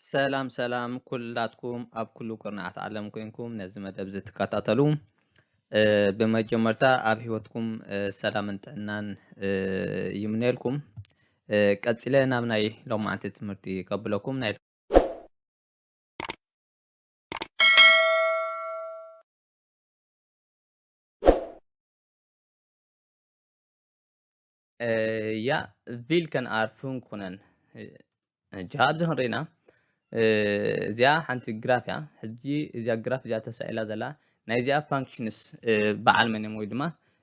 ሰላም ሰላም ኩላትኩም ኣብ ኩሉ ኩርናዓት ዓለም ኮይንኩም ነዚ መደብ ዝትከታተሉ፣ እ፣ ብመጀመርታ ኣብ ህይወትኩም፣ እ፣ ሰላምን ጥዕናን፣ እ፣ ይምነየልኩም። እ፣ ቀጺለ ናብ ናይ ሎማዓንቲ ትምህርቲ ከብለኩም። ናይ እ፣ ያ፣ ቪልከን ኣር ፉንክሽነን። እ፣ ሕጂ ኣብዚ ክንርኢና፣ እ፣ እዚኣ ሓንቲ ግራፍ እያ። ሕጂ እዚኣ ግራፍ እዚኣ ተሳኢላ ዘላ ናይ እዚኣ ፋንክሽንስ፣ እ፣ በዓል መን እዮም ወይ ድማ፣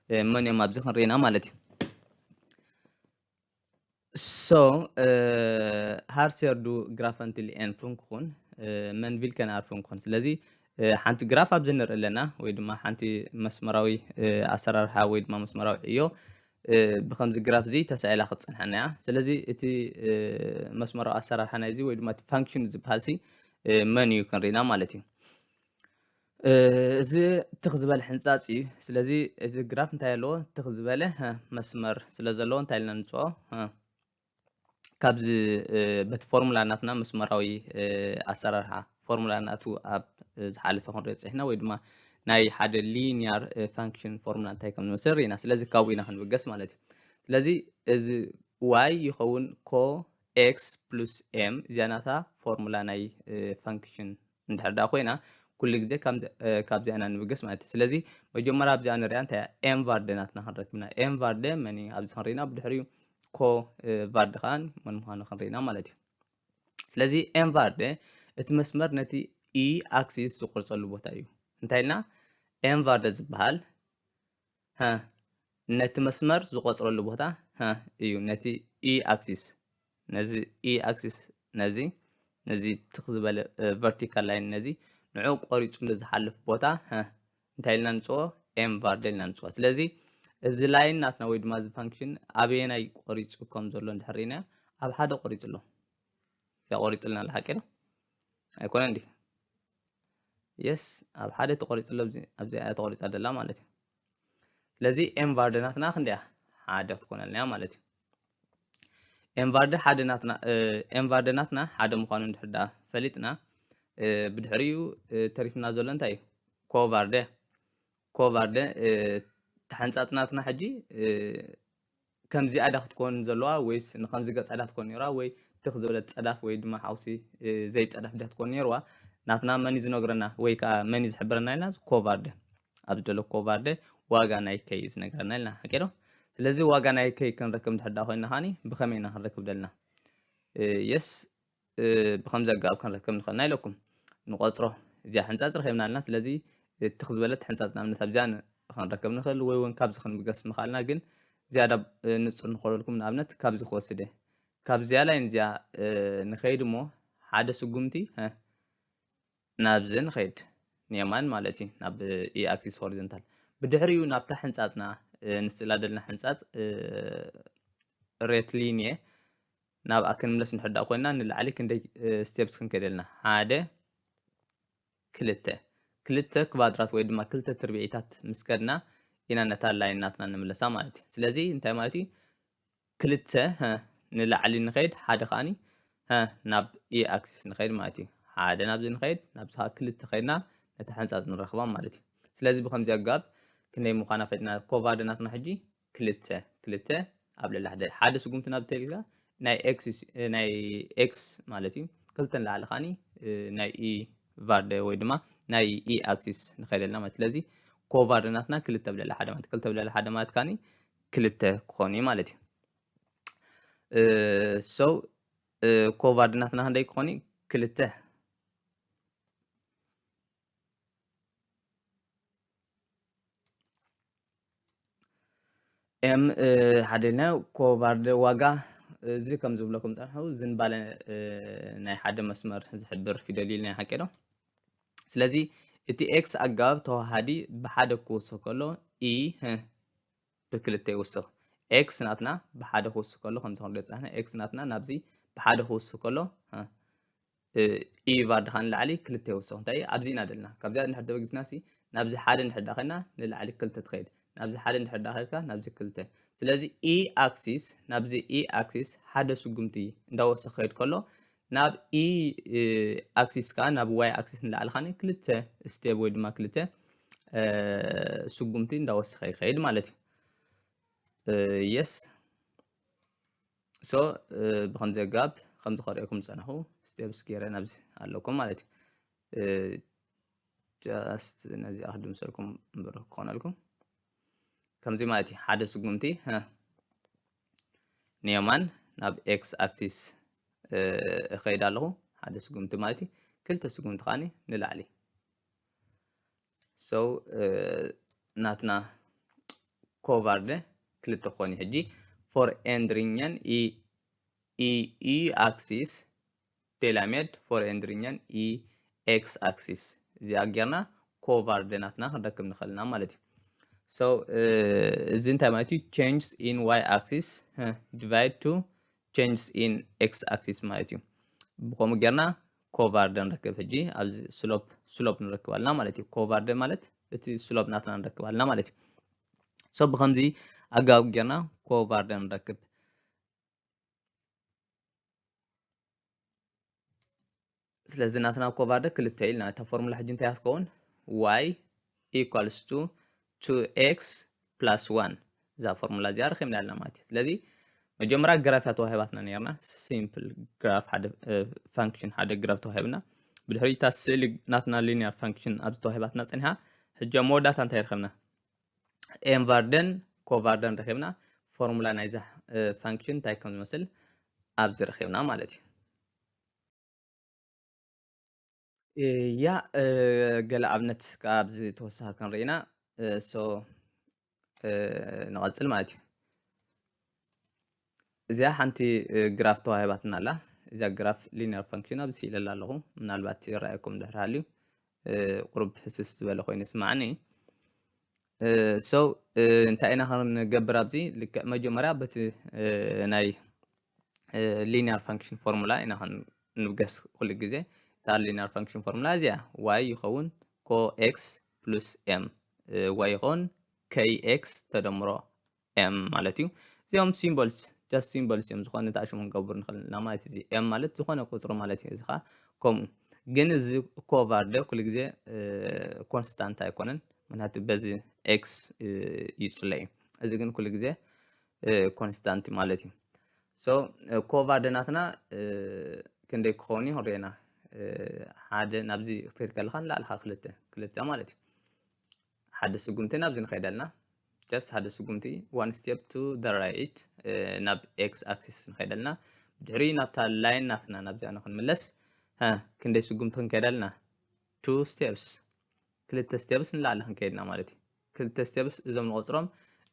እ፣ መን እዮም ኣብዚ ክንርኢና ማለት እዩ። So, እ፣ ሃር ሴር ዱ ግራፈን ቲል ኤን ፉንክሽን፣ እ፣ መን ቪልከን ኣር ፉንክሽን። ስለዚ፣ እ፣ ሓንቲ ግራፍ ኣብዚ ንርኢ ኣለና ወይ ድማ ሓንቲ መስመራዊ፣ እ፣ ኣሰራርሓ ወይ ድማ መስመራዊ ዕዮ፣ እ፣ ብኸምዚ ግራፍ እዚ ተሳኢላ ክትጸንሐና እያ። ስለዚ እቲ፣ እ፣ መስመራዊ ኣሰራርሓ ናይዚ ወይ ድማ እቲ ፋንክሽን ዝበሃል ሲ፣ እ፣ መን እዩ ክንርኢና ማለት እዩ። እ፣ እዚ ትኽ ዝበለ ሕንጻጽ እዩ። ስለዚ እዚ ግራፍ እንታይ ኣለዎ? ትኽ ዝበለ፣ ሀ፣ መስመር ስለ ዘለዎ እንታይ ኢልና ንጽውዖ? ሀ፣ ካብዚ፣ እ፣ በቲ ፎርሙላ ናትና መስመራዊ፣ እ፣ ኣሰራርሓ ፎርሙላ ናቱ ኣብ፣ እ፣ ዝሓለፈ ክንሪኦ ጸኒሕና ወይ ድማ ናይ ሓደ ሊኒያር፣ እ፣ ፋንክሽን ፎርሙላ እንታይ ከም ዝመስል ርኢና። ስለዚ ካብኡ ኢና ክንብገስ ማለት እዩ። ስለዚ እዚ ዋይ ይኸውን ኮ ኤክስ ፕሉስ ኤም፣ እዚኣ ናታ ፎርሙላ ናይ፣ እ፣ ፋንክሽን እንድሕር ደኣ ኮይና፣ ኩሉ ግዜ ካብዚ፣ እ፣ ካብዚኣ ኢና ንብገስ ማለት እዩ። ስለዚ መጀመርያ ኣብዚኣ ንሪኣ እንታይ እያ? ኤም ቫርደ ናትና ክንረክብና። ኤም ቫርደ መን እዩ? ኣብዚ ክንርኢና ብድሕሪኡ ኮ፣ እ፣ ቫርደ ከኣ መን ምዃኑ ክንርኢና ማለት እዩ። ስለዚ ኤም ቫርደ እቲ መስመር ነቲ ኢ ኣክሲስ ዝቆርጸሉ ቦታ እዩ። እንታይ ኢልና? ኤም ቫርደ ዝበሃል፣ ሀ፣ ነቲ መስመር ዝቆጽረሉ ቦታ፣ ሀ፣ እዩ። ነቲ ኢ ኣክሲስ፣ ነዚ ኢ ኣክሲስ፣ ነዚ፣ ነዚ ትኽ ዝበለ፣ እ፣ ቨርቲካል ላይን ነዚ ንዕኡ ቆሪጹሉ ዝሓልፍ ቦታ፣ ሀ፣ እንታይ ኢልና ንጽዎ? ኤም ቫርደ ኢልና ንጽዎ። ስለዚ እዚ ላይን ናትና ወይ ድማ እዚ ፋንክሽን ኣበየናይ ቆሪጹ ከም ዘሎ እንድሕር ርኢና፣ ኣብ ሓደ ቆሪጹ ኣሎ። እዚኣ ቆሪጹልና ኣላ፣ ሓቂ ዶ? ኣይኮነን ድዩ? የስ፣ ኣብ ሓደ ተቆሪጹ ኣሎ፣ ኣብዚ፣ ኣብዚ እያ ተቆሪጻ ዘላ ማለት እዩ። ስለዚ ኤም ቫርደ ናትና ክንደይ እያ? ሓደ ክትኮነልና እያ ማለት እዩ። ኤም ቫርደ ሓደ ናትና፣ እ፣ ኤም ቫርደ ናትና ሓደ ምዃኑ እንድሕር ደኣ ፈሊጥና፣ እ፣ ብድሕሪኡ፣ እ፣ ተሪፍና ዘሎ እንታይ እዩ? ኮ ቫርደ። ኮ ቫርደ፣ እ፣ ተሓንጻጽ ናትና ሕጂ፣ እ፣ ከምዚኣ ድያ ክትኮን ዘለዋ ወይስ ንኸምዚ ገጻ ድያ ክትኮን ነይራ ወይ ትኽ ዝበለት ጸዳፍ ወይ ድማ ሓውሲ፣ እ፣ ዘይጸዳፍ ድያ ክትኮን ነይርዋ? ናትና መን እዩ ዝነግረና ወይ ከኣ መን እዩ ዝሕብረና ኢልና? እዚ ኮ ቫርደ። ኣብዚ ዘሎ ኮ ቫርደ ዋጋ ናይ ከይ እዩ ዝነግረና ኢልና፣ ሓቂ ዶ? ስለዚ ዋጋ ናይ ከይ ክንረክብ እንድሕር ደኣ ኮይንና ከኣኒ ብኸመይ ኢና ክንረክብ ደልና? እ፣ የስ፣ እ፣ ብኸምዚ ኣገባብ ክንረክብ ንኽእል ኢና ኢለኩም። ንቆጽሮ፣ እዚኣ ሕንጻጽ ረኺብና ኣለና። ስለዚ፣ እ፣ ትኽ ዝበለት ሕንጻጽ ንኣብነት ኣብዚኣ ን-፣ ክንረክብ ንኽእል ወይ እውን ካብዚ ክንብገስ ምኽኣልና፣ ግን ዝያዳ፣ እ፣ ንጹር ንኽረልኩም ንኣብነት ካብዚ ክወስድ እየ። ካብዚኣ ላይን እዚኣ፣ እ፣ ንኸይድ እሞ ሓደ ስጉምቲ፣ እ፣ ናብዚ ንኸይድ፣ ንየማን ማለት እዩ፣ ናብ ኢ ኣክሲስ ሆሪዞንታል። ብድሕሪኡ ናብታ ሕንጻጽና፣ እ፣ ንስእላ ደልና ሕንጻጽ፣ እ፣ ሬት ሊንየ ናብኣ ክንምለስ እንድሕር ደኣ ኮይንና ንላዕሊ ክንደይ፣ እ፣ ስቴፕስ ክንከይድ ኣለና? ሓደ፣ ክልተ። ክልተ ክባድራት ወይ ድማ ክልተ ትርብዒታት ምስ ከድና ኢና ነታ ላይን ናትና ንምለሳ ማለት እዩ። ስለዚ እንታይ ማለት እዩ? ክልተ፣ ሀ፣ ንላዕሊ ንኸይድ፣ ሓደ ከኣኒ፣ ሀ፣ ናብ ኢ ኣክሲስ ንኸይድ ማለት እዩ። ሓደ ናብዚ ንኸይድ፣ ናብዚ ከኣ ክልተ ከይድና ነታ ሕንጻጽ ንረኽባ ማለት እዩ። ስለዚ ብኸምዚ ኣገባብ ክንደይ ምዃና ፈሊጥና፣ ኮ ቫርደ ናትና ሕጂ ክልተ፣ ክልተ ኣብ ልዕሊ ሓደ፣ ሓደ ስጉምቲ ናብ ተልካ ናይ ኤክስ፣ ናይ ኤክስ ማለት እዩ። ክልተ ንላዕሊ ከኣኒ፣ እ፣ ናይ ኢ ቫርደ ወይ ድማ ናይ ኢ ኣክሲስ ንኸይድ ኣለና ማለት። ስለዚ ኮ ቫርደ ናትና ክልተ ኣብ ልዕሊ ሓደ ማለት፣ ክልተ ኣብ ልዕሊ ሓደ ማለት ከኣኒ ክልተ ክኾን እዩ ማለት እዩ። እ፣ so፣ እ፣ ኮ ቫርደ ናትና ክንደይ ክኾን እዩ? ክልተ። ኤም፣ እ፣ ሓደ ኢልና ኮ ቫርደ ዋጋ፣ እዚ ከም ዝብለኩም ጸንሑ ዝንባለ፣ እ፣ ናይ ሓደ መስመር ዝሕብር ፊደል እዩ ኢልና፣ ሓቂ ዶ? ስለዚ እቲ ኤክስ ኣገባብ ተዋሃዲ ብሓደ ክውስኽ ከሎ ኢ፣ ህ፣ ብክልተ ይውስኽ። ኤክስ ናትና ብሓደ ክውስኽ ከሎ፣ ከምዚ ክንሪኦ ዝጸናሕና፣ ኤክስ ናትና ናብዚ ብሓደ ክውስኽ ከሎ፣ እ፣ ኢ ቫርድ ከኣ ንላዕሊ ክልተ ይውስኽ። እንታይ ኣብዚ ኢና ደልና? ካብዚኣ እንድሕር ተበጊስና ሲ፣ ናብዚ ሓደ እንድሕር ደኣ ኸድና፣ ንላዕሊ ክልተ ትኸይድ። ናብዚ ሓደ እንድሕር ደኣ ኸድካ፣ ናብዚ ክልተ። ስለዚ ኢ ኣክሲስ፣ ናብዚ ኢ ኣክሲስ ሓደ ስጉምቲ እንዳወሰኸ ክኸይድ ከሎ፣ ናብ E axis ከዓ ናብ Y axis ንላዕሊ ከዓ ክልተ step ወይ ድማ ክልተ ስጉምቲ እንዳወሰኸ ይኸይድ ማለት እዩ። Yes. So ብከምዚ ኣገባብ ከምዚ ከርእየኩም ዝፀናኹ steps ገይረ ናብዚ ኣለኩም ማለት እዩ። Just ነዚኣ ክድምሰልኩም እምበር ክኾነልኩም ከምዚ ማለት እዩ። ሓደ ስጉምቲ ንየማን ናብ X axis እኸይድ ኣለኹ፣ ሓደ ስጉምቲ ማለት እዩ። ክልተ ስጉምቲ ከዓኒ ንላዕሊ። So ናትና covard ክልተ ክኾን እዩ። ሕጂ for and ርኛን E axis፣ delta med for and ርኛን E x axis፣ እዚኣ ጌርና covard ናትና ክንረክብ ንኽእል ኢና ማለት እዩ። So እዚ እንታይ ማለት እዩ? Changes in Y axis divide to changes in X axis ማለት እዩ። ብኸምኡ ጌርና covard ንረክብ። ሕጂ ኣብዚ slope፣ slope ንረክብ ኣለና ማለት እዩ። Covard ማለት እቲ slope ናትና ንረክብ ኣለና ማለት እዩ። So ብኸምዚ ኣገባብ ጌርና covard ንረክብ። ስለዚ ናትና covard ክልተ ኢልና፣ እታ ፎርሙላ ሕጂ እንታይ እያ ትኸውን? Y equals to two x plus one። እዛ ፎርሙላ እዚኣ ረኺብና ኣለና ማለት እዩ። ስለዚ መጀመርያ ግራፍ እያ ተዋሂባትና ነይርና፣ simple graph፣ ሓደ function፣ ሓደ ግራፍ ተዋሂብና። ብድሕሪ እታ ስእሊ ናትና linear function ኣብዚ ተዋሂባትና ጸኒሓ። ሕጂ ኣብ መወዳእታ እንታይ ረኺብና? Mvardን covardን ረኺብና። ፎርሙላ ናይዛ function እንታይ ከም ዝመስል ኣብዚ ረኺብና ማለት እዩ። ያ ገለ ኣብነት ካብ ኣብዚ ተወሳኺ ክንርኢ ኢና። So ንቐጽል ማለት እዩ። እዚኣ ሓንቲ ግራፍ ተዋሂባትና ኣላ። እዚኣ ግራፍ linear function ኣብዚ ስኢለላ ኣለኹ። ምናልባት ይረኣየኩም ድሕር ሃልዩ፣ ቁሩብ ህስስ ዝበለ ኮይኑ ይስማዓኒ። So እንታይ ኢና ክንገብር ኣብዚ? ልክዕ መጀመርያ በቲ ናይ linear function ፎርሙላ ኢና ክንብገስ ኩሉ ግዜ። እታ linear function ፎርሙላ እዚኣ፣ y ይኸውን co x plus m፣ y ይኸውን kx ተደምሮ m ማለት እዩ። እዚኦም symbols፣ just symbols እዮም፣ ዝኾነ እንታይ ሽሙ ክንገብር ንኽእል ኢና ማለት እዩ። M ማለት ዝኾነ ቁፅሪ ማለት እዩ። እዚ ኸዓ ከምኡ። ግን እዚ covard ኩሉ ግዜ constant ኣይኮነን፣ ምክንያቱ በዚ x ይፅለ እዩ። እዚ ግን ኩሉ ግዜ constant ማለት እዩ። So covard ናትና ክንደይ ክኸውን እዩ ክንሪኦ ኢና። ሓደ ናብዚ ክትከይድ ከለኻ ንላዕልኻ ክልተ፣ ክልተ ማለት እዩ። ሓደ ስጉምቲ ናብዚ ንኸይድ ኣለና። Just ሓደ ስጉምቲ፣ one step to the right፣ ናብ x axis ንኸይድ ኣለና። ብድሕሪ ናብታ line ናትና ናብዚኣ ንኽንምለስ ክንደይ ስጉምቲ ክንከይድ ኣለና? Two steps፣ ክልተ steps ንላዕሊ ክንከይድ ኢና ማለት እዩ። ክልተ steps እዞም ንቆፅሮም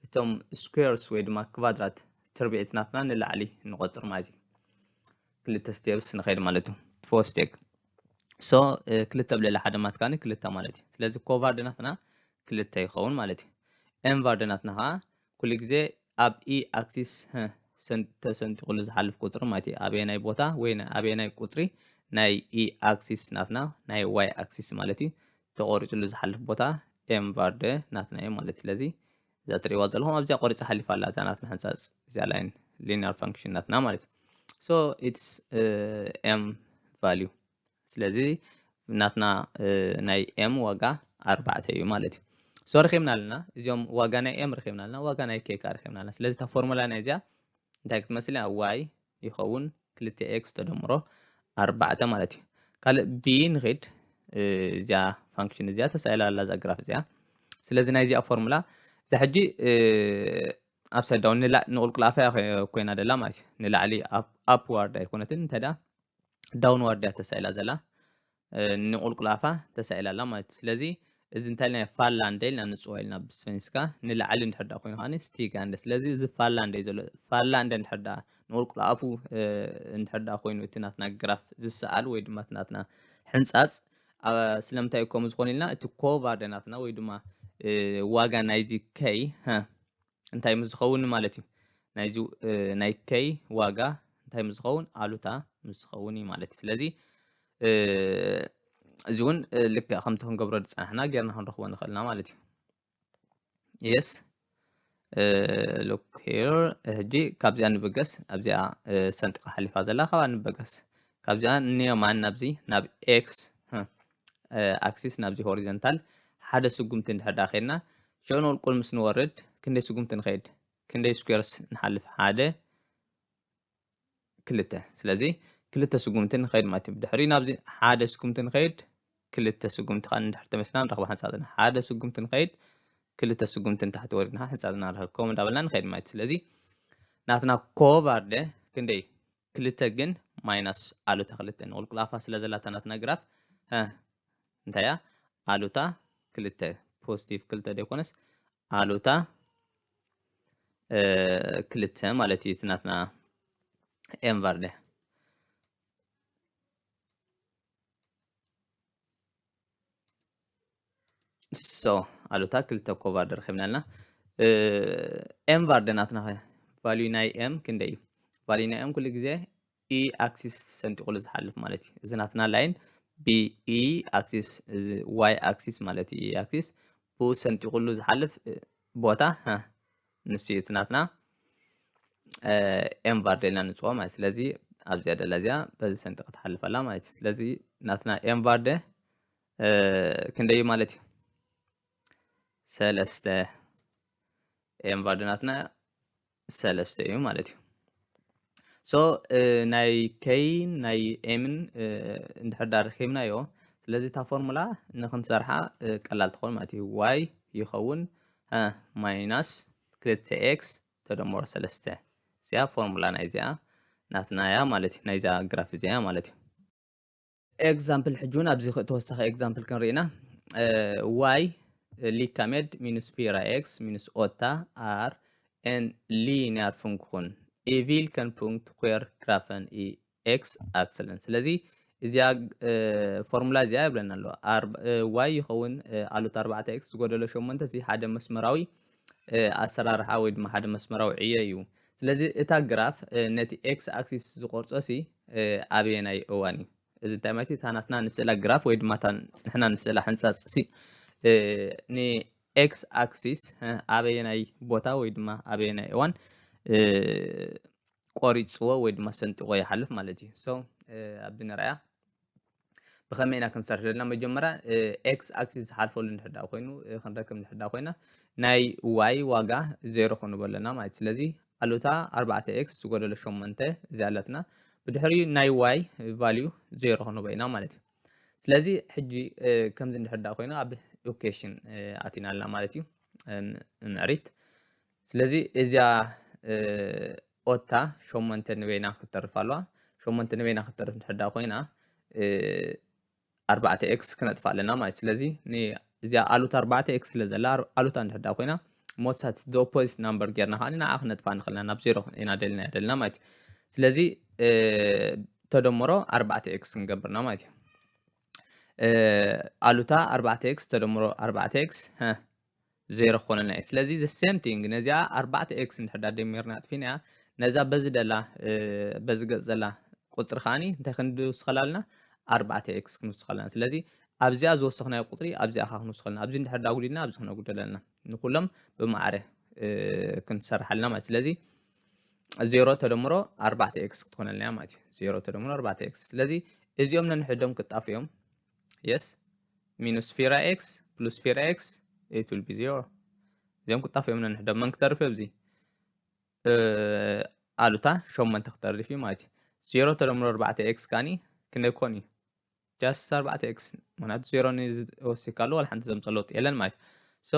እቶም squares ወይ ድማ ክቫድራት፣ ትርብዒት ናትና ንላዕሊ ንቆፅር ማለት እዩ። ክልተ steps ንኸይድ ማለት እዩ። Four step። So ክልተ ኣብ ልዕሊ ሓደ ማለት ከዓኒ ክልተ ማለት እዩ። ስለዚ covard ናትና ክልተ ይኸውን ማለት እዩ። Mvard ናትና ከዓ ኩሉ ግዜ ኣብ E axis ተሰንጢቑሉ ዝሓልፍ ቁፅሪ ማለት እዩ። ኣበየናይ ቦታ ወይ ኣበየናይ ቁፅሪ ናይ E axis ናትና፣ ናይ y axis ማለት እዩ፣ ተቆሪፅሉ ዝሓልፍ ቦታ Mvard ናትና እዩ ማለት እዩ። ስለዚ እዛ ትሪእዋ ዘለኹም ኣብዚኣ ቆሪፃ ሓሊፋ ኣላ እታ ናትና ሕንፃፅ፣ እዚኣ line፣ linear function ናትና ማለት እዩ። So it's M value። ስለዚ ናትና ናይ M ዋጋ ኣርባዕተ እዩ ማለት እዩ። So ረኺብና ኣለና፣ እዚኦም ዋጋ ናይ M ረኺብና ኣለና፣ ዋጋ ናይ K ከኣ ረኺብና ኣለና። ስለዚ እታ ፎርሙላ ናይ እዚኣ እንታይ ክትመስል እያ? Y ይኸውን ክልተ x ተደምሮ ኣርባዕተ ማለት እዩ። ካልእ B ንኺድ። እዚኣ function እዚኣ ተሳኢላ ኣላ፣ እዛ ግራፍ እዚኣ። ስለዚ ናይ እዚኣ ፎርሙላ እዛ ሕጂ upside down፣ ንቁልቁል ኣፋ ኮይና ደላ ማለት እዩ። ንላዕሊ upward ኣይኮነትን፣ እንታይ ደኣ downward እያ ተሳኢላ ዘላ፣ ንቁልቁል ኣፋ ተሳኢላ ኣላ ማለት እዩ። ስለዚ እዚ እንታይ ኢልና፣ ፋላንደ ኢልና ንፅውዖ ኢልና ብስፈንስካ። ንላዕሊ እንድሕር ደኣ ኮይኑ ከዓኒ ስቲጋንደ። ስለዚ እዚ ፋላንደ እዩ ዘሎ። ፋላንደ እንድሕር ደኣ ንቁልቁል ኣፉ እንድሕር ደኣ ኮይኑ እቲ ናትና ግራፍ ዝሰኣል ወይ ድማ እቲ ናትና ሕንፃፅ፣ ስለምንታይ እዩ ከምኡ ዝኾነ ኢልና፣ እቲ covard ናትና ወይ ድማ ዋጋ ናይዚ ከይ እንታይ ምስ ዝኸውን ማለት እዩ፣ ናይዚ ናይ ከይ ዋጋ እንታይ ምስ ዝኸውን፣ ኣሉታ ምስ ዝኸውን እዩ ማለት እዩ። ስለዚ እዚ እውን ልክዕ ከምቲ ክንገብሮ ዝፀናሕና ጌርና ክንረኽቦ ንኽእልና ማለት እዩ። Yes, look here። ሕጂ ካብዚኣ ንበገስ፣ ኣብዚኣ ሰንጢቃ ሓሊፋ ዘላ ካብኣ ንበገስ። ካብዚኣ ንየማን ናብዚ ናብ ኤክስ ኣክሲስ ናብዚ ሆሪዞንታል ሓደ ስጉምቲ እንድሕር ዳ ከድና ሽዑ ንቁልቁል ምስ ንወርድ ክንደይ ስጉምቲ ንኸይድ? ክንደይ ስኩዌርስ ንሓልፍ? ሓደ ክልተ። ስለዚ ክልተ ስጉምቲ ንኸይድ ማለት እዩ። ብድሕሪ ናብዚ ሓደ ስጉምቲ ንኸይድ ክልተ ስጉምቲ ከዓ እንድሕር ተመስና ንረኽባ ሕንፃፅና ሓደ ስጉምቲ ንኸይድ ክልተ ስጉምቲ ንታሕቲ ወሪድና ሕንፃፅና ንረኽብ ከምኡ እንዳበልና ንኸይድ ማለት እዩ። ስለዚ ናትና ኮቫርደ ክንደይ ክልተ ግን ማይናስ ኣሉታ ክልተ ንቁልቁል ኣፋ ስለ ዘላታ ናትና ግራፍ እንታይ እያ ኣሉታ ክልተ ፖዚቲቭ ክልተ ዘይኮነስ ኣሉታ ክልተ ማለት እዩ እቲ ናትና ኤምቫርደ ሶ ኣሉታ ክልተ ኮቫርደ ረኺብና ኣለና። ኤምቫርደ ናትና ቫልዩ ናይ ኤም ክንደይ እዩ? ቫልዩ ናይ ኤም ኩሉ ግዜ ኢ ኣክሲስ ሰንጢቑሉ ዝሓልፍ ማለት እዩ። እዚ ናትና ላይን ብኢ ኣክሲስ ዋይ ኣክሲስ ማለት እዩ። ኢ ኣክሲስ ብኡ ሰንጢቑሉ ዝሓልፍ ቦታ ንሱ እዩ እቲ ናትና ኤምቫርደ ኢልና ንፅዎ ማለት ስለዚ ኣብዚኣ ደላ እዚኣ በዚ ሰንጢቐ ትሓልፍ ኣላ ማለት እዩ። ስለዚ ናትና ኤምቫርደ ክንደይ እዩ ማለት እዩ? ሰለስተ። ኤምቫርደ ናትና ሰለስተ እዩ ማለት እዩ። ሶ ናይ ከይን ናይ ኤምን እንድሕር ዳ ረኺብናዮ ስለዚ እታ ፎርሙላ ንክንሰርሓ ቀላል ትኾን ማለት እዩ። ዋይ ይኸውን ማይናስ ክልተ ኤክስ ተደመሮ ሰለስተ እዚኣ ፎርሙላ ናይዚኣ ናትና እያ ማለት እዩ። ናይዛ ግራፍ እዚኣ ማለት እዩ። ኤግዛምፕል ሕጂ እውን ኣብዚ ተወሳኺ ኤግዛምፕል ክንርኢ ኢና። ዋይ ሊካ ሜድ ሚኑስ ፊራ ኤክስ ሚኑስ ኦታ ኣር ኤን ሊኒያር ፉንክኹን ኢቪል ከን ፑንክት ኩዌር ግራፈን ኢ ኤክስ ኣክስልን ስለዚ እዚኣ ፎርሙላ እዚኣ ይብለና ኣሎ። ዋይ ይኸውን ኣሉት ኣርባዕተ ኤክስ ዝጎደሎ ሸሞንተ እዚ ሓደ መስመራዊ ኣሰራርሓ ወይ ድማ ሓደ መስመራዊ ዕዮ እዩ። ስለዚ እታ ግራፍ ነቲ ኤክስ ኣክሲስ ዝቆርጾ ሲ ኣበየናይ እዋን እዩ? እዚ እንታይ ማለት እዩ? እታ ናትና ንስእላ ግራፍ ወይ ድማ ንሕና ንስእላ ሕንፃፅ ሲ ንኤክስ ኣክሲስ ኣበየናይ ቦታ ወይ ድማ ኣበየናይ እዋን ቆሪፅዎ ወይ ድማ ሰንጢቆ ይሓልፍ ማለት እዩ። ሶ ኣብዚ ንርኣያ ብኸመይ ኢና ክንሰርሕ ዘለና? መጀመርያ ኤክስ ኣክሲስ ዝሓልፈሉ እንድሕር ዳ ኮይኑ ክንረክብ እንድሕር ዳ ኮይና ናይ ዋይ ዋጋ ዜሮ ክንቦ ኣለና ማለት ስለዚ ኣሉታ ኣርባዕተ ኤክስ ዝጎደሎ ሸሞንተ እዚኣ ኣለትና። ብድሕሪኡ ናይ ዋይ ቫልዩ ዜሮ ክንቦ ኢና ማለት እዩ። ስለዚ ሕጂ ከምዚ እንድሕር ዳ ኮይኑ ኣብ ኢኩዌሽን ኣቲና ኣለና ማለት እዩ። ምዕሪት ስለዚ እዚኣ ኦታ ሸሞንተ ንበይና ክትተርፍ ኣለዋ። ሸሞንተ ንበይና ክትተርፍ እንድሕር ዳ ኮይና ኣርባዕተ ኤክስ ክነጥፋ ኣለና ማለት ስለዚ እዚኣ ኣሉታ ኣርባዕተ ኤክስ ስለ ዘላ ኣሉታ እንድሕር ዳ ኮይና ሞሳት the opposite number ጌርና ከዓ ንዓ ክነጥፋ ንኽእልና ናብ ዜሮ ኢና ደልና ደልና ማለት እዩ። ስለዚ ተደምሮ ኣርባዕተ ኤክስ ክንገብርና ማለት እዩ። ኣሉታ ኣርባዕተ ኤክስ ተደምሮ ኣርባዕተ ኤክስ ዜሮ ክኾነልና እዩ። ስለዚ the same thing ነዚኣ ኣርባዕተ ኤክስ እንድሕር ዳ ደሚርና ኣጥፊናያ ነዛ በዚ ደላ በዚ ገፅ ዘላ ቁፅሪ ከዓኒ እንታይ ክንውስኸላ ኣለና? ኣርባዕተ ኤክስ ክንውስኸላ ኣለና። ስለዚ ኣብዚኣ ዝወሰኽናዮ ቁፅሪ ኣብዚኣ ከዓ ክንውስኸልና ኣብዚ እንድሕር ዳ ጉዲልና ኣብዚ ክነጉደለልና ንኩሎም ብማዕረ ክንሰርሓልና ማለት ስለዚ ዜሮ ተደምሮ ኣርባዕተ ኤክስ ክትኮነልና እያ ማለት እዩ። ዜሮ ተደምሮ ኣርባዕተ ኤክስ ስለዚ እዚኦም ነንሕዶም ክጣፉ እዮም። የስ ሚኑስ ፊራ ኤክስ ፕሉስ ፊራ ኤክስ it will be zero። እዚኦም ክጣፉ እዮም ነንሕዶም። መን ክተርፍ ኣብዚ ኣሉታ ሸሞንተ ክተርፍ እዩ ማለት እዩ። ዜሮ ተደምሮ ኣርባዕተ ኤክስ ካኒ ክንደይ ክኾን እዩ? ጃስት ኣርባዕተ ኤክስ ምክንያቱ ዜሮ ንዝወሲካ ኣለዎ ሓንቲ ዘምፀ ለውጢ የለን ማለት እዩ። ሶ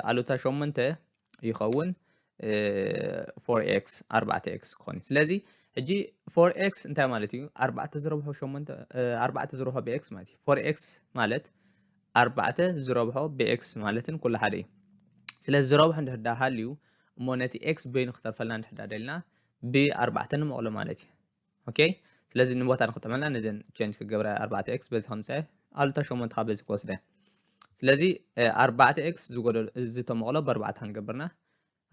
ኣሉታ ሸሞንተ ይኸውን ፎር ኤክስ ኣርባዕተ ኤክስ ክኾን እዩ። ስለዚ ሕጂ ፎር ኤክስ እንታይ ማለት እዩ? ኣርባዕተ ዝረብሖ ሸሞንተ ኣርባዕተ ዝረብሖ ብኤክስ ማለት እዩ። ፎር ኤክስ ማለት ኣርባዕተ ዝረብሖ ብኤክስ ማለትን ኩሉ ሓደ እዩ። ስለዚ ዝረብሖ እንድሕር ዳ ሃልዩ እሞ ነቲ ኤክስ በይኑ ክተርፈልና እንድሕር ዳ ደልና ብኣርባዕተ ንመቕሎ ማለት እዩ። ኦኬ ስለዚ ንቦታ ንክጥዕመልና ነዘን ቸንጅ ክገብራ ኣርባዕተ ኤክስ በዚ ከምፀ ኣሉታ ሸሞንተ በዚ ክወስደ ስለዚ ኣርባዕተ ኤክስ ዝተመቕሎ ብኣርባዕተ ክንገብርና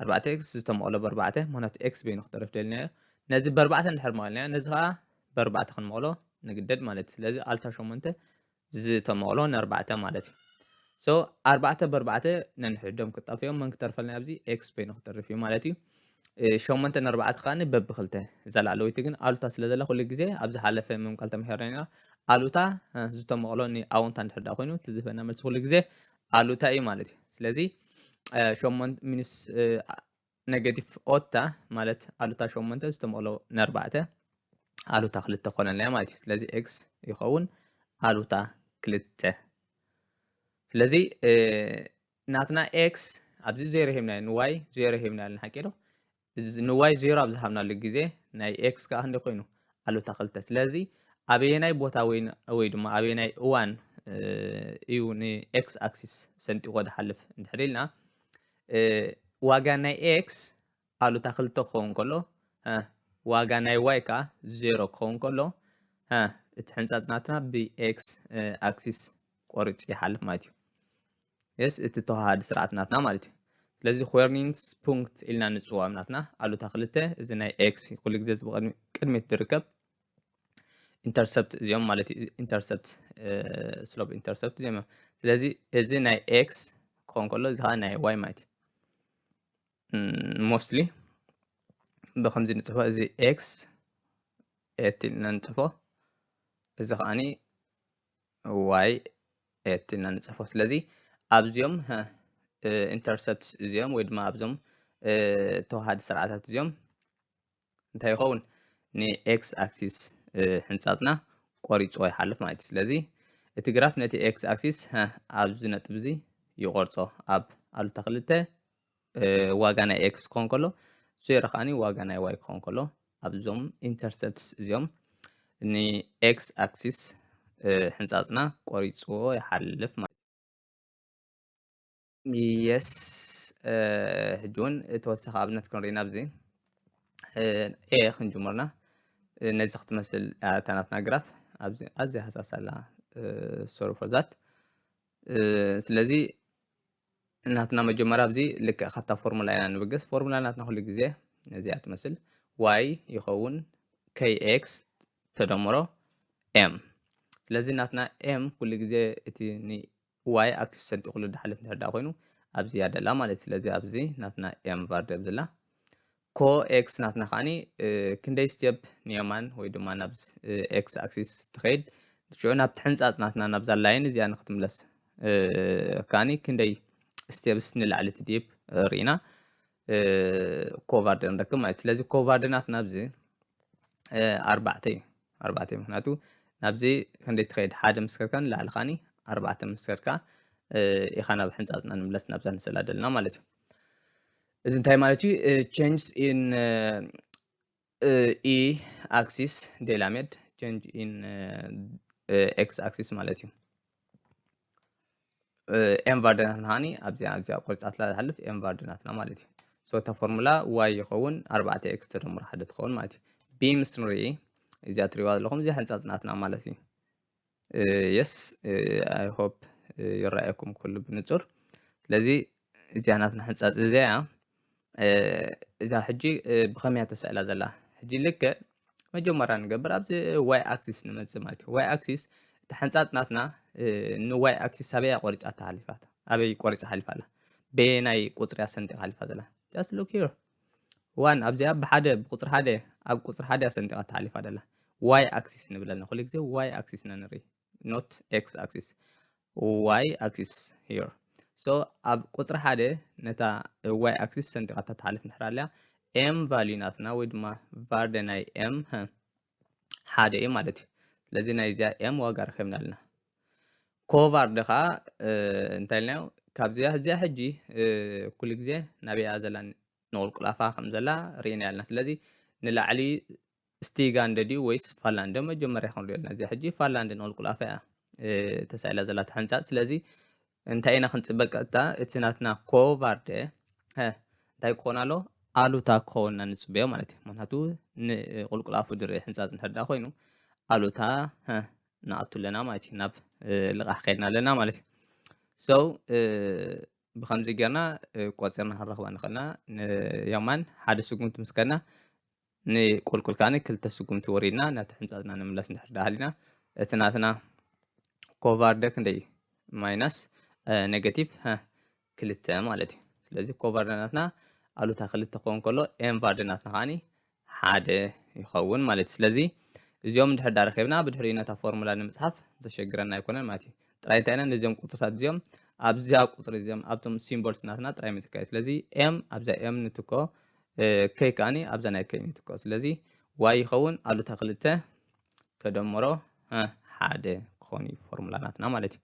ኣርባዕተ ኤክስ ዝተመቕሎ ብኣርባዕተ ምክንያቱ ኤክስ በይኑ ክተርፍ ደልናዮ ነዚ ብኣርባዕተ እንድሕር መቐልናዮ ነዚ ከዓ ብኣርባዕተ ክንመቕሎ ንግደድ ማለት እዩ። ስለዚ ኣሉታ ሸሞንተ ዝተመቕሎ ንኣርባዕተ ማለት እዩ። ሶ ኣርባዕተ ብኣርባዕተ ነንሕዶም ክጣፍኦም መን ክተርፈልና ኣብዚ ኤክስ በይኑ ክተርፍ እዩ ማለት እዩ። ሸሞንተ ንኣርባዕተ ከኣ በብክልተ። እዛ ላዕለወይቲ ግን ኣሉታ ስለ ዘላ ኩሉ ግዜ ኣብ ዝሓለፈ ምምቃል ተምሂርና ኢና። ኣሉታ ዝተመቕሎ ንኣወንታ እንድሕር ደኣ ኮይኑ እቲ ዝህበና መልሲ ኩሉ ግዜ ኣሉታ እዩ ማለት እዩ። ስለዚ ሸሞንተ ሚንስ ኔጌቲቭ ኦታ ማለት ኣሉታ ሸሞንተ ዝተመቕሎ ንኣርባዕተ ኣሉታ ክልተ ኮነልና ማለት እዩ። ስለዚ ኤክስ ይኸውን ኣሉታ ክልተ። ስለዚ ናትና ኤክስ ኣብዚ ዜሮ ሂብና ንዋይ ዜሮ ሂብና ኣለና ሓቂ ዶ? ንዋይ ዜሮ ኣብ ዝሃብናሉ ግዜ ናይ ኤክስ ከዓ ክንደይ ኮይኑ ኣሉታ ክልተ። ስለዚ ኣበየናይ ቦታ ወይ ወይ ድማ ኣበየናይ እዋን እዩ ንኤክስ ኣክሲስ ሰንጢቆ ዝሓልፍ እንድሕር ኢልና ዋጋ ናይ ኤክስ ኣሉታ ክልተ ክኸውን ከሎ ዋጋ ናይ ዋይ ከዓ ዜሮ ክኸውን ከሎ እቲ ሕንፃፅ ናትና ብኤክስ ኣክሲስ ቆሪፁ ይሓልፍ ማለት እዩ። የስ እቲ ተዋሃዲ ስርዓት ናትና ማለት እዩ። ስለዚ ኮርኒንግስ ፑንክት ኢልና ንፅውዖም ናትና ኣሉታ ክልተ እዚ ናይ ኤክስ ኩሉ ግዜ እዚ ብቅድሚት ዝርከብ ኢንተርሰፕት እዚኦም ማለት እዩ። ኢንተርሰፕት ስሎፕ ኢንተርሰፕት እዚኦም እዮም። ስለዚ እዚ ናይ ኤክስ ክኸውን ከሎ እዚ ከዓ ናይ ዋይ ማለት እዩ። ሞስትሊ ብከምዚ ንፅፎ እዚ ኤክስ ኤት ኢልና ንፅፎ እዚ ከዓኒ ዋይ ኤት ኢልና ንፅፎ። ስለዚ ኣብዚኦም ኢንተርሰፕትስ እዚኦም ወይ ድማ ኣብዞም ተዋሃዲ ስርዓታት እዚኦም እንታይ ይኸውን ንኤክስ ኣክሲስ ሕንፃፅና ቆሪፅዎ ይሓልፍ ማለት እዩ። ስለዚ እቲ ግራፍ ነቲ ኤክስ ኣክሲስ ኣብዚ ነጥብ እዚ ይቆርፆ ኣብ ኣሉታ ክልተ ዋጋ ናይ ኤክስ ክኾን ከሎ ዜሮ ከዓኒ ዋጋ ናይ ዋይ ክኾን ከሎ ኣብዞም ኢንተርሰፕትስ እዚኦም ንኤክስ ኣክሲስ ሕንፃፅና ቆሪፅዎ ይሓልፍ ማለት እዩ። የስ ሕጂ እውን ተወሳኺ ኣብነት ክንርኢ ናብዚ ኤ ክንጅምርና ነዚ ክትመስል እታ ናትና ግራፍ ኣዝያ ሃሳስ ኣላ። ሶሪ ፎር ዛት። ስለዚ ናትና መጀመርያ ኣብዚ ልክዕ ካብታ ፎርሙላ ኢና ንብገስ። ፎርሙላ ናትና ኩሉ ግዜ ነዚኣ ትመስል ዋይ ይኸውን ከይ ኤክስ ተደምሮ ኤም። ስለዚ ናትና ኤም ኩሉ ግዜ እቲ ንዋይ ኣክሲስ ሰንጢቑሉ ዝሓልፍ እንድሕር ደኣ ኮይኑ ኣብዚ እያ ደላ ማለት እዩ። ስለዚ ኣብዚ ናትና ኤም ቫርደብ ዘላ ኮ ኤክስ ናትና ከዓኒ ክንደይ ስቴፕ ንየማን ወይ ድማ ናብ ኤክስ ኣክሲስ ትኸይድ ሽዑ ናብቲ ሕንፃፅ ናትና ናብዛ ላይን እዚኣ ንክትምለስ ከዓኒ ክንደይ ስቴፕስ ንላዕሊ ትድይብ ርኢና ኮቫርደ ንረክብ ማለት እዩ። ስለዚ ኮቫርደ ናትና ኣብዚ ኣርባዕተ እዩ ኣርባዕተ እዩ። ምክንያቱ ናብዚ ክንደይ ትኸይድ ሓደ ምስ ከድካ ንላዕሊ ከዓኒ ኣርባዕተ ምስ ከድካ ኢኻ ናብ ሕንፃፅና ንምለስ ናብዛ ንስእላ ዘለና ማለት እዩ። እዚ እንታይ ማለት እዩ? ቼንጅስ ኢን ኢ ኣክሲስ ዴላሜድ ቼንጅ ኢን ኤክስ ኣክሲስ ማለት እዩ። ኤም ቫርደ ናትና ከዓኒ ኣብዚኣ ኣብዚኣ ቆሪፃትላ ዝሓልፍ ኤም ቫርደ ናትና ማለት እዩ። ሶ እታ ፎርሙላ ዋይ ይኸውን ኣርባዕተ ኤክስ ተደምሮ ሓደ ትኸውን ማለት እዩ። ቢ ምስ ንርኢ እዚኣ ትሪእዋ ዘለኹም እዚኣ ሕንፃፅ ናትና ማለት እዩ። የስ ኣይ ሆፕ ይረኣየኩም ኩሉ ብንፁር። ስለዚ እዚኣ ናትና ሕንፃፅ እዚኣ እያ። እዛ ሕጂ ብኸመይ እያ ተሳኢላ ዘላ? ሕጂ ልክዕ መጀመርያ ንገብር ኣብዚ ዋይ ኣክሲስ ንመፅእ ማለት እዩ። ዋይ ኣክሲስ እቲ ሕንፃፅ ናትና ንዋይ ኣክሲስ ኣበይ እያ ቆሪፃ ተሓሊፋ ኣበይ ቆሪፃ ሓሊፋ ኣላ? በየናይ ቁፅሪ እያ ሰንጢቃ ሓሊፋ ዘላ? Just look here one ኣብዚኣ ብሓደ ብቁፅሪ ሓደ ኣብ ቁፅሪ ሓደ እያ ሰንጢቃ ተሓሊፋ ዘላ። ዋይ ኣክሲስ ንብለና ኩሉ ግዜ ዋይ ኣክሲስ ኢና ንርኢ not x axis y axis here so ኣብ ቁፅሪ ሓደ ነታ ዋይ ኣክሲስ ሰንጢቃ ተትሓልፍ እንድሕር ኣላ ኤም ቫልዩ ናትና ወይ ድማ ቫርደ ናይ ኤም ሓደ እዩ ማለት እዩ። ስለዚ ናይ እዚኣ ኤም ዋጋ ረኪብና ኣለና። ኮቫርደ ከዓ እንታይ ኢልናዮ ካብዚኣ እዚኣ ሕጂ ኩሉ ግዜ ናበይኣ ዘላ ንቁልቁላፋ ከም ዘላ ርኢና ኣለና። ስለዚ ንላዕሊ ስቲጋንደ ድዩ ወይስ ፋላንደ መጀመርያ ክንሪኦ ኣለና። እዚኣ ሕጂ ፋላንደ ንቁልቁላፋ እያ ተሳኢላ ዘላ ትሕንፃፅ። ስለዚ እንታይ ኢና ክንፅበ ቀጥታ እቲ ናትና ኮቫርደ እንታይ ክኾን ኣሎ ኣሉታ ክኸውን ኢና ንፅበዮ ማለት እዩ። ምክንያቱ ንቁልቁላፉ ድርኢ ሕንፃፅ እንድሕር ዳ ኮይኑ ኣሉታ ንኣቱ ኣለና ማለት እዩ። ናብ ልቓሕ ከይድና ኣለና ማለት እዩ። So ብከምዚ ጌርና ቆፂርና ክንረኽባ ንኽእልና ንየማን ሓደ ስጉምቲ ምስ ከድና ንቁልቁል ከዓኒ ክልተ ስጉምቲ ወሪድና ነቲ ሕንፃፅና ንምለስ እንድሕር ደኣ ሃሊና እቲ ናትና ኮቫርደ ክንደይ እዩ? ማይናስ ኔጋቲቭ ክልተ ማለት እዩ። ስለዚ ኮቫርደ ናትና ኣሉታ ክልተ ክኸውን ከሎ ኤም ቫርዲ ናትና ከዓኒ ሓደ ይኸውን ማለት እዩ። ስለዚ እዚኦም እንድሕር ዳረኸብና ብድሕሪኡ ነታ ፎርሙላ ንምፅሓፍ ዘሸግረና ኣይኮነን ማለት እዩ። ጥራይ እንታይ ኢና ነዚኦም ቁፅርታት እዚኦም ኣብዚኣ ቁፅሪ እዚኦም ኣብቶም ሲምቦልስ ናትና ጥራይ ምትካይ። ስለዚ ኤም ኣብዛ ኤም ንትኮ፣ ከይ ከዓኒ ኣብዛ ናይ ከይ ንትኮ። ስለዚ ዋይ ይኸውን ኣሉታ ክልተ ተደምሮ ሓደ ክኾን እዩ ፎርሙላ ናትና ማለት እዩ።